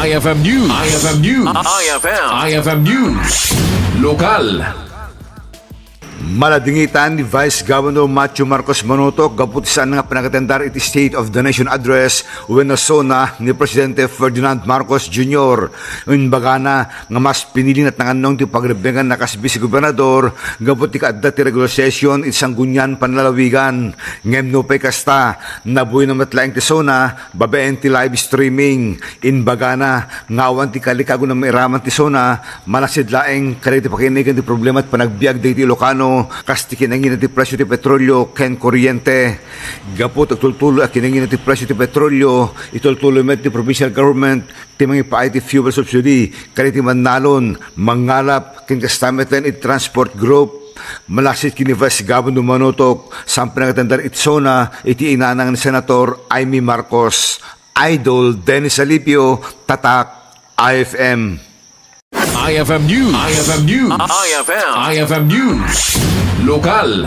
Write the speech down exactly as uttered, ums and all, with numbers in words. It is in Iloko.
I F M News. I F M News. I F M. I F M News. Lokal. Maladingitan ni Vice Governor Matthew Marcos Manotoc gapu ti saan nga panagtendar iti State of the Nation Address wenno SONA ni Presidente Ferdinand Marcos Junior. Imbagana nga mas pinili na ti nangannong ti pagrebengan na kas Vice Gobernador gapu ti kaadda ti regular session iti Sangguniang Panlalawigan. Ngem nupay kasta, nabuina met laeng ti SONA babaen ti live streaming. Imbagana nga awan ti kalikagon a mairaman ti SONA, manaksid laeng kadagiti pakinegan ti problema ti panagbiag dagiti Ilocano, kas ti kinangina ti presyo ti petrolio ken kuryente. Gapu ti agtultuloy a kinangina ti presyo ti petrolio, itultuloy met ti provincial government ti mangipaay ti fuel subsidy kadagiti mannalon, mangngalap, ken kasta met laeng iti transport group. Manaksid ken ni Vice Governor Manotoc, saan panagtendar iti SONA iti inanang ni Senator Imee Marcos. Idol Dennis Alipio, Tatak, I F M. I F M News. I F M News. I F M. I F M News. Lokal.